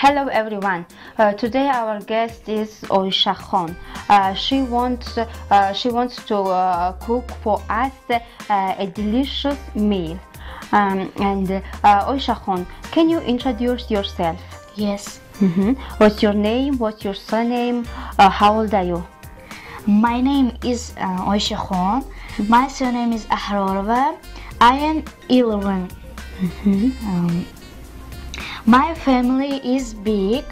Hello everyone. Today our guest is Oysha Khan. She wants to cook for us a delicious meal. And Oysha Khan, can you introduce yourself? Yes. What's your name? What's your surname? How old are you? My name is Oysha Khan. My surname is Ahrorova. I am 11. My family is big.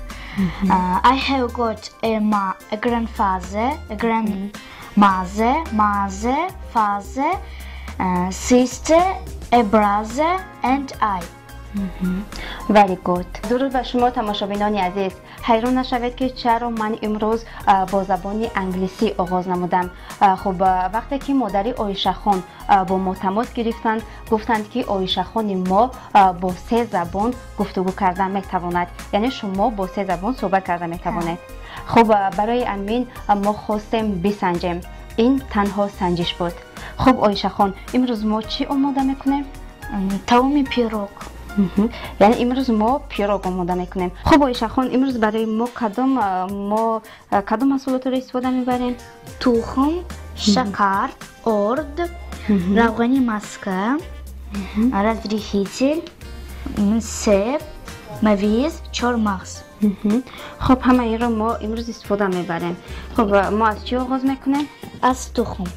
I have got a grandfather, a grandmother, mother, father, sister, a brother, and I. Very good. درود بر شما تماشابینان عزیز. حیران نشوید که چرا من امروز با زبان انگلیسی آغاز نمودم. خب، وقتی که مادری عایشه خان با ما تماس گرفتند، گفتند که عایشه خان ما با سه زبان گفتگو کردن میتواند، یعنی شما با سه زبان صحبت کرده میتوانید. خب، برای امین ما خواستیم بسنجیم. این تنها سنجش بود. خب عایشه خان، امروز ما چی آماده میکنیم؟ Таоми пирог. یعنی امروز ما пирог омода мекунем. Хуб Оишахон, имрӯз барои мо кадом маҳсулотро истифода мебарем? Тухм, шакар, орд, равғани маска, разрыхлитель, себ, мавиз, чормағз. Хуб, ҳама инро мо имрӯз истифода мебарем. Хуб, мо аз чӣ оғоз мекунем? Аз тухм.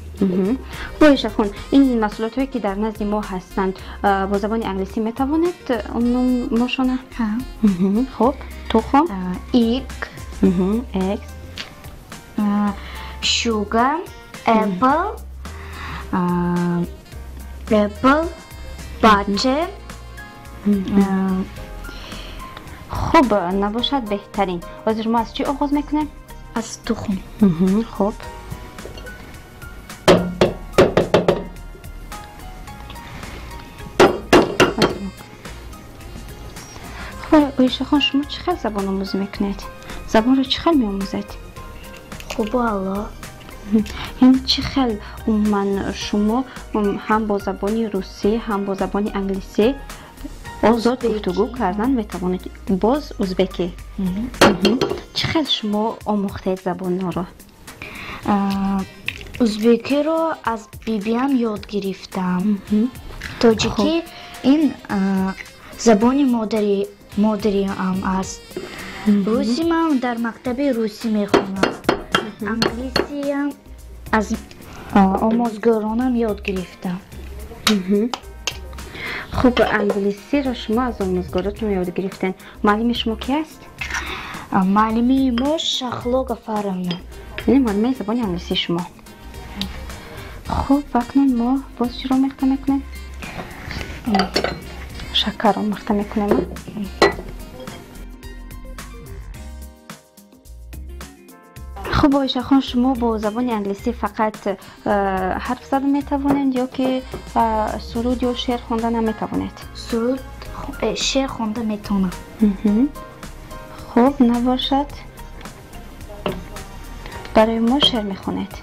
Хуб Оишахон, ин маҳсулотҳое ки дар назди мо ҳастанд, бо забони англисӣ метавонед номошона? Хуб, тухм. Egg, Eggs. Sugar, apple, apple, butter. Хуб, набошад, беҳтарин. Ҳозир мо аз чӣ оғоз мекунем? Аз тухм. Хуб. Хуб Оишахон, шумо чӣ хел забономӯзӣ мекунед? Забонро чӣ хел меомӯзед? Хубу аъло. Яъне чӣ хел умуман шумо ҳам бо забони русӣ, ҳам бо забони англисӣ озод гуфтугӯ кардан метавонед, боз узбекӣ? Чӣ хел шумо омӯхтед забонҳоро? Узбекиро аз бибиам ёд гирифтам. Тоҷикӣ ин забони модариам аст. Русӣ ман дар мактаби русӣ мехонам. Англисиам аз омӯзгоронам ёд гирифтам. Хуб, англисиро шумо аз омӯзгоротон ёд гирифтед. Муаллими шумо ки аст? Муаллими мо Шахло Гафаровна. Яъне муаллимаи забони англисии шумо. Хуб, акнун мо боз чиро омехта мекунем? Шакар омехта мекунем. Хуб Оишахон, шумо бо забони англисӣ фақат ҳарф зада метавонед ё ки суруд ё шеър хонда наметавонед? Суруд, шеър хонда метавонам. Хуб, набошад, барои мо шеър мехонед.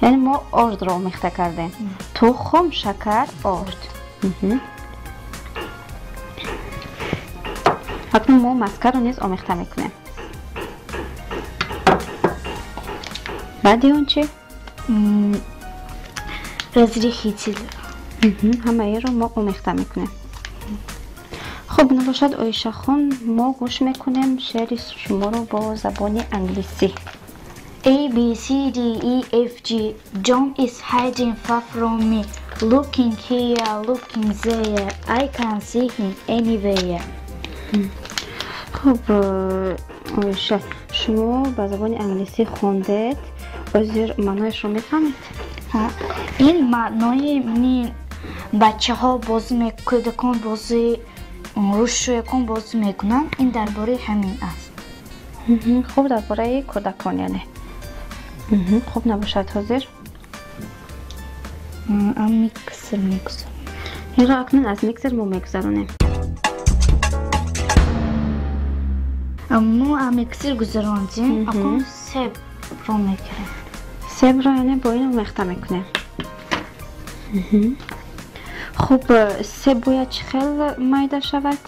Яъне мо ордро омехта кардем: тухм, шакар, орд. Акнун мо маскаро низ омехта мекунем. Баъди он чӣ? Разрыхлитель. Ҳамаиро мо омехта мекунем. Хуб, набошад Оишахон, мо гӯш мекунем шеъри шуморо бо забони англисӣ. A B C D E F G. John is hiding far from me. Looking here, looking there. I can't see him anywhere. Хуб Оиша, шумо ба забони англисӣ хондед. Ҳозир маънояшро мефаҳмед? Ин маънои бачаҳо бозӣ, кӯдакон бозӣ, рӯшӯякон бозӣ мекунанд. Ин дар бораи ҳамин аст. Хуб, дар бораи кӯдакон яъне. Хуб, набошад, ҳозир миксер мегузарем. Инро акнун аз миксер мо мегузаронем. Мо миксер гузарондем. Акнун себро мегирем. Себро яъне бо ин омехта мекунем. Хуб, себ бояд чӣ хел майда шавад?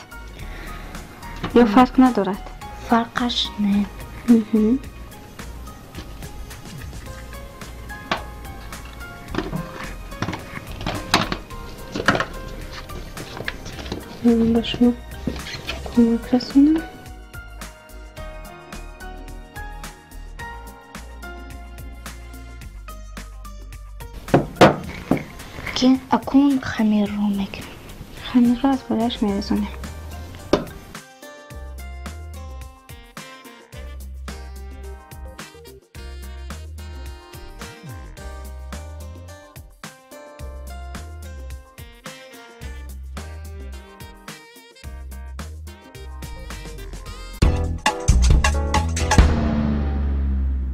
Ё фарқ надорад? Фарқаш не. Ман ба шумо кӯмак расонам. Акун хамирро мекунем. Хамирро аз болояш мерезонем.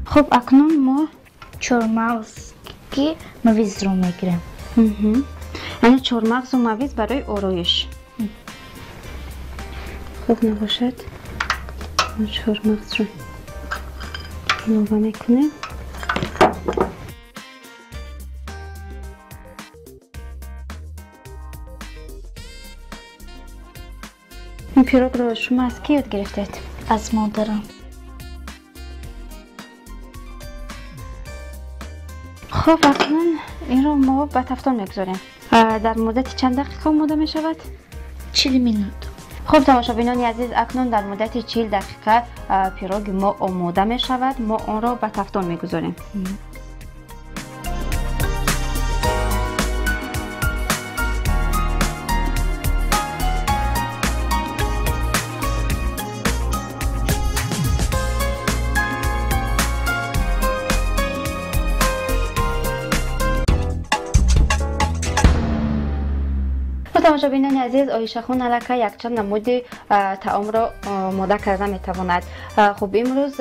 Хуб, акнун мо чормағзи мавизро мегирем. Яъне чормағзу мавиз барои ороиш. Хуб набошад, мо чормағзро илова мекунем. Ин пирогро шумо аз кӣ ёд гирифтед? Аз модарам. Хуб, акнун инро мо ба тафтон мегузорем. Дар муддати чанд дақиқа омода мешавад? 40 минут. Хуб, тамошобинони азиз, акнун дар муддати 40 дақиқа пироги мо омода мешавад. Мо онро ба тафтон мегузорем. Тамошобинони азиз, Оишахон аллакай якчанд намуди таомро омода карда метавонад. Хуб, имрӯз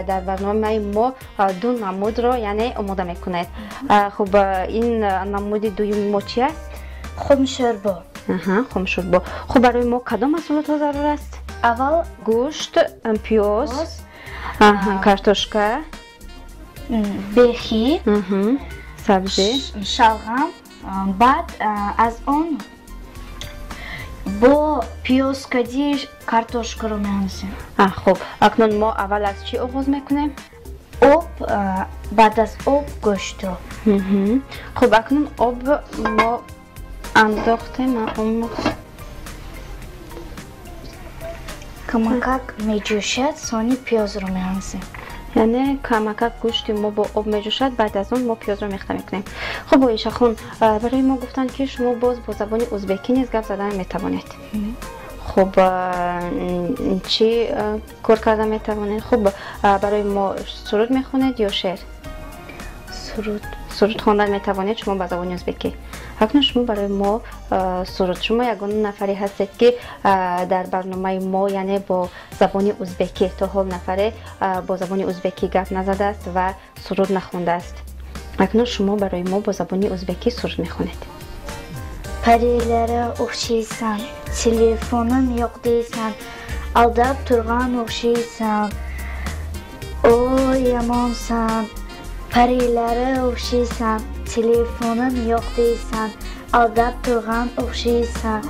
дар барномаи мо ду намудро яъне омода мекунед. Хуб, ин намуди дуюми мо чи аст? Хумшӯрбо. Хумшӯрбо. Хуб, барои мо кадом маҳсулотҳо зарур аст? Аввал гӯшт, пиёз, картошка, бехи, сабзӣ, шалғам, баъд аз он бо пиёзкади картошкаро меандозем. Хуб, акнун мо аввал аз чӣ оғоз мекунем? Об, баъд аз об гӯштро. Хуб, акнун об мо андохтем. Камакак меҷӯшад, сони пиёзро меандозем. Яъне камакак гӯшти мо бо об меҷӯшад, баъд аз он мо пиёзро мехта мекунем. Хуб, Оишахон, барои мо гуфтанд, ки шумо боз бо забони узбекӣ низ гап задан метавонед. Хуб, чӣ кор карда метавонед? Хуб, барои мо суруд мехонед ё шеър? Суруд. Суруд хондан метавонед шумо ба забони узбекӣ. Акнун шумо барои мо суруд. Шумо ягона нафаре ҳастед, ки дар барномаи мо яъне бо забони узбекӣ то ҳол нафаре бо забони узбекӣ гап назадааст ва суруд нахондааст. Акнун шумо барои мо бо забони узбекӣ суруд мехонед. Парилара o'xshaysan, telefonim yo'q deysan, aldab turgan o'xshaysan, o yomonsan. Parilara o'xshaysan, telefonim yo'q deysan, aldab turgan o'xshaysan,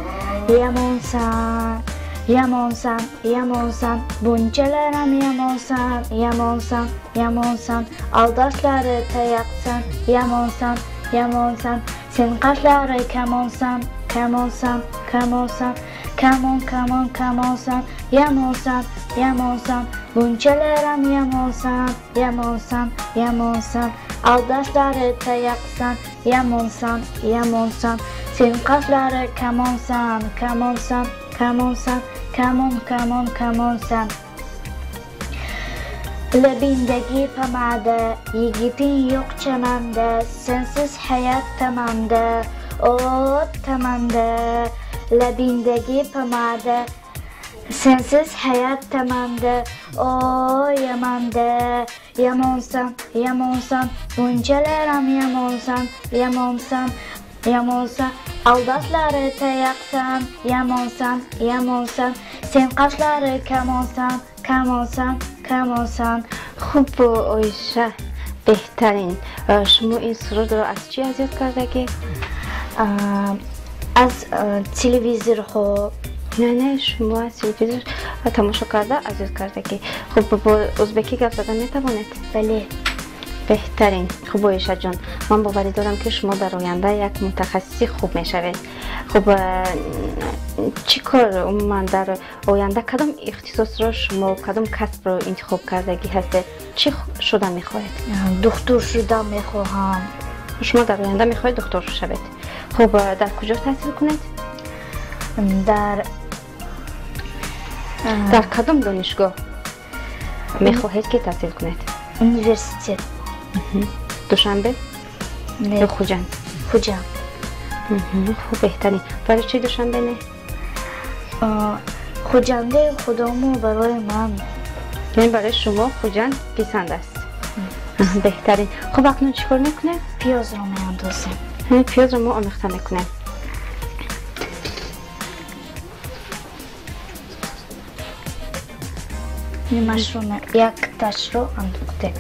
yomonsan, yomonsan, yomonsan, bunchalar ham yomonsan, yomonsan, yomonsan, aldashlari tayoqsan, yomonsan, yomonsan, sen qashlari kamonsan, kamonsan, kamonsan, kamon, kamon, kamonsan, yomonsan, yomonsan, bunchalar ham yomonsan, yomonsan, yomonsan, aldashlari tayoqsan, yomonsan, yomonsan, sen qashlari kamonsan, kamonsan, kamonsan, kamon, kamon, kamonsan. Labindagi pomada, yigiting yo'q chamanda, sensiz hayot tamamda, o tamamda. Labindagi pomada, sensiz hayot tamamda, o yamanda. Yomonsan, yomonsan, bunchalar ham yomonsan, yomonsan, yomonsan, aldashlari tayoqsan, yomonsan, yomonsan, sen qashlari kamonsan, kamonsan, kamonsan. Хуб, Оиша, беҳтарин. Шумо ин сурудро аз чӣ аз ёд кардагӣ? Аз телевизорҳо. Не, шумо аз телевизор тамошо карда аз ёд кардагӣ. Хуб, бо ӯзбекӣ гап зада метавонед? Бале. Беҳтарин. Хуб, Оишаҷон, ман боварӣ дорам, ки шумо дар оянда як мутахассиси хуб мешавед. Хуб, чӣ кор, умуман дар оянда кадом ихтисосро шумо, кадом касбро интихоб кардагӣ ҳастед? Чӣ шуда мехоҳед? Духтур шуда мехоҳам. Шумо дар оянда мехоҳед духтур шавед. Хуб, дар куҷо таҳсил кунед? Дар кадом донишгоҳ мехоҳед, ки таҳсил кунед? Университет. Душанбе ё Хуҷанд? Хуҷанд. Хуб, беҳтарин. Барои чӣ Душанбе не? Хуҷанди худомо барои ман. Яъне барои шумо Хуҷанд писанд аст. Беҳтарин. Хуб, акнун чӣ кор мекунем? Пиёзро меандозем. Пиёзро мо омехта мекунем. Нимашро, якташро андохтем.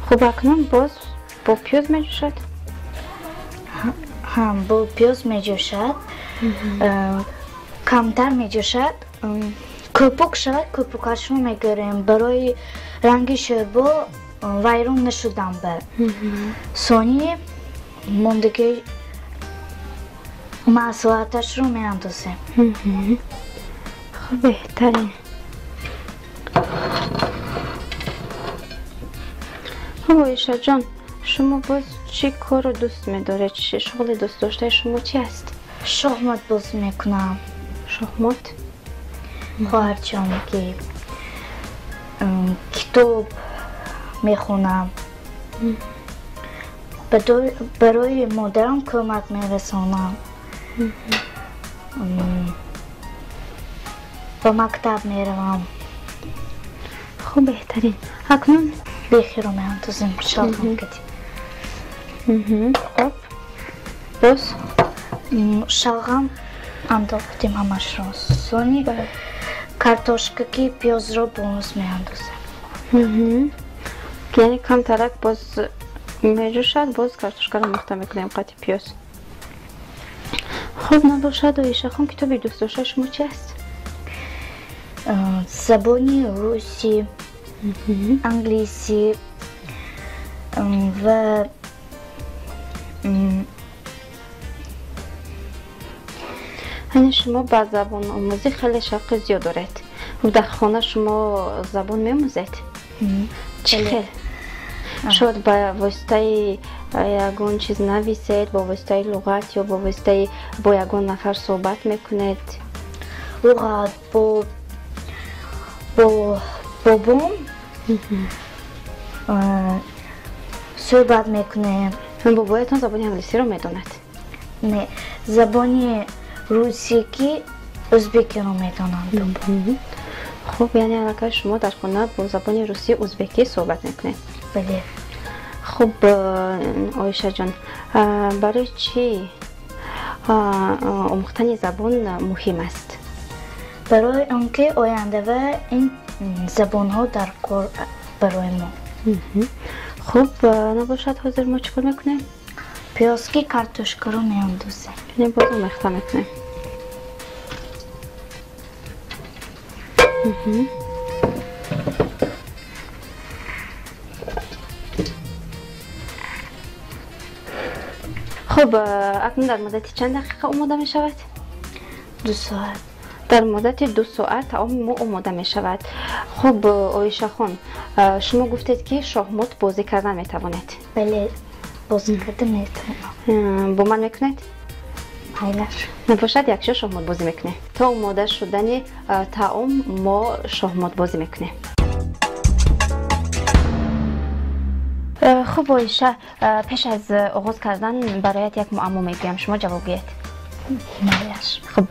Хуб, акнун боз бо пиёз меҷӯшад? Ҳам бо пиёз меҷӯшад, камтар меҷӯшад, кӯпук шавад, кӯпукашро мегирем барои ранги шӯрбо вайрон нашудан. Ба сони мондагии маҳсулоташро меандозем. Хуб, беҳтарин. Хуб, Оишаҷон, шумо боз чӣ корро дӯст медоред? Шуғли дӯстдоштаи шумо чи аст? Шоҳмот бозӣ мекунам. Шоҳмот? Хоҳарҷон, ки китоб мехонам, барои модарам кӯмак мерасонам, ба мактаб меравам. Хуб, беҳтарин. Акнун бехиро меандозем, шалғам кадӣ. Хуб, боз? Шалғам андохтем ҳамашро. Сони картошка ки пиёзро боз меандозем. Яъне камтарак боз меҷӯшад, боз картошкаро омехта мекунем қати пиёз. Хуб, набошад, Оишахон, китоби дӯстдоштаи шумо чи аст? Забони русӣ, англисӣ ва Яъне шумо ба забономӯзӣ хеле шавқи зиёд доред. Дар хона шумо забон меомӯзед? Чӣ хел? Шояд ба воситаи ягон чиз нависед, бо воситаи луғат ё бо воситаи бо ягон нафар суҳбат мекунед? Луғат, бо бобом суҳбат мекунем. Бобоятон забони англисиро медонад? Не, забони русӣ ки ӯзбекиро медонанд. Хуб, яъне аллакай шумо дар хона бо забони русӣ, ӯзбекӣ суҳбат мекунед? Бале. Хуб, Оишаҷон, барои чӣ омӯхтани забон муҳим аст? Барои он ки ояндава ин забонҳо дар кор барои мо. Хуб, набошад, ҳозир мо чӣ кор мекунем? Пиёзки картошкаро меандозем. Яъне боз омехта мекунем. Хуб, акнун дар муддати чанд дақиқа омода мешавад? 2 соат. Дар муддати 2 соат таоми мо омода мешавад. Хуб, Оишахон, шумо гуфтед, ки шоҳмот бозӣ кардан метавонед? Бале, бозӣ карда метавонам. Бо ман мекунед? Майлаш. Набошад, якҷо шоҳмот бозӣ мекунем. То омода шудани таом мо шоҳмот бозӣ мекунем. Хуб, Оиша, пеш аз оғоз кардан бароят як муаммо мегӯям, шумо ҷавоб гӯед. Майлаш. Хуб,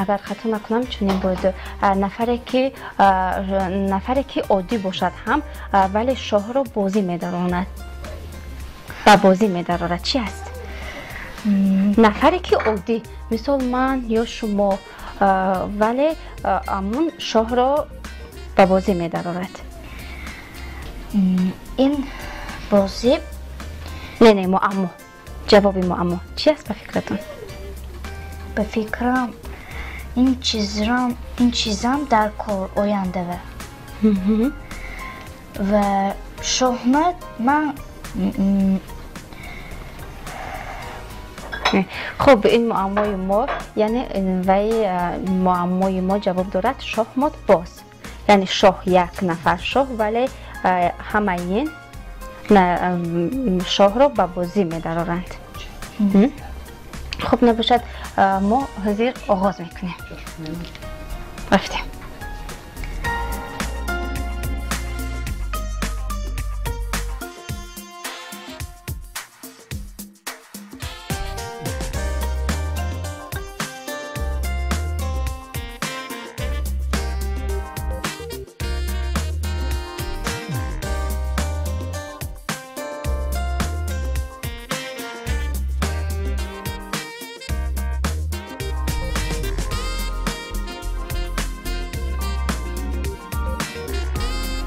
агар хато накунам, чунин буд: нафаре ки оддӣ бошад ҳам, вале шоҳро бозӣ медаронад, ба бозӣ медарорад, чи аст? Нафаре ки оддӣ, мисол ман ё шумо, вале амун шоҳро ба бозӣ медарорад. Ин бозӣ Не, не, муаммо. Ҷавоби муаммо чӣ аст ба фикратон? Ба фикрам ин чизам дар кор ояндава. Ва шоҳмот ман хуб, ин муаммои мо, яъне вай муаммои мо ҷавоб дорад шоҳмот боз, яъне шоҳ як нафар шоҳ, вале ҳамаи ин шоҳро ба бозӣ медароранд. Хуб, набошад, мо ҳозир оғоз мекунем. Рафтем.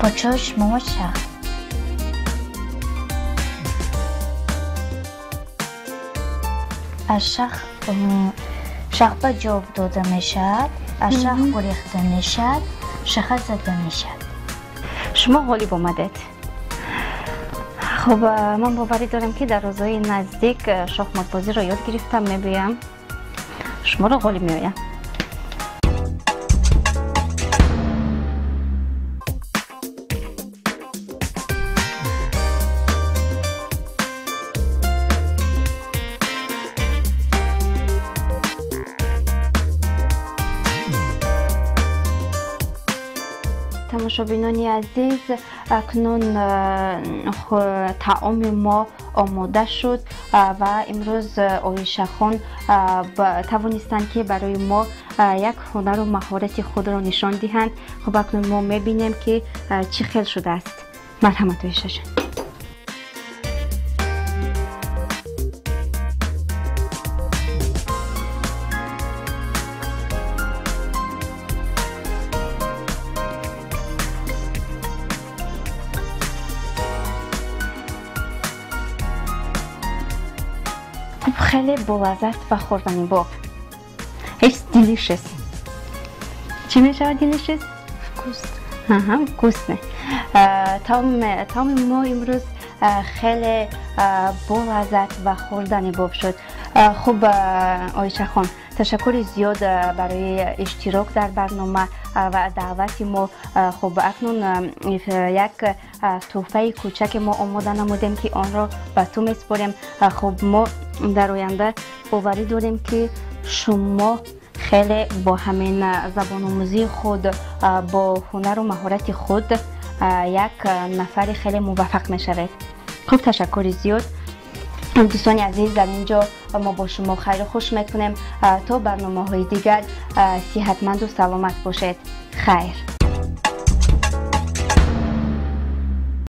Почош моша. Аз шах шах ба ҷавоб дода мешавад, аз шах гурехта мешавад, шаха зада мешавад. Шумо ғолиб омадед. Хуб, ман боварӣ дорам, ки дар рӯзҳои наздик шоҳмотбозиро ёд гирифтам, мебиёям, шуморо ғолиб меоям. Тамошобинони азиз, акнун таоми мо омода шуд ва имрӯз Оишахон тавонистанд, ки барои мо як ҳунару маҳорати худро нишон диҳанд. Хуб, акнун мо мебинем, ки чӣ хел шудааст. Марҳамат, Оишаҷон. Хеле болаззат ва хӯрданибоб. It's delicious. Чӣ мешавад delicious? Вкусно. Аҳа, вкусно. Таоми мо имрӯз хеле болаззат ва хӯрданибоб шуд. Хуб, Оишахон, ташаккури зиёд барои иштирок дар барнома ва даъвати мо. Хуб, акнун як тӯҳфаи кӯчаке мо омода намудем, ки онро ба ту месупорем. Хуб, мо дар оянда боварӣ дорем, ки шумо хеле бо ҳамин забономӯзии худ, бо ҳунару маҳорати худ як нафари хеле муваффақ мешавед. Хуб, ташаккури зиёд. Дӯстони азиз, дар ин ҷо мо бо шумо хайру хуш мекунем. То барномаҳои дигар сиҳатманду саломат бошед. Хайр.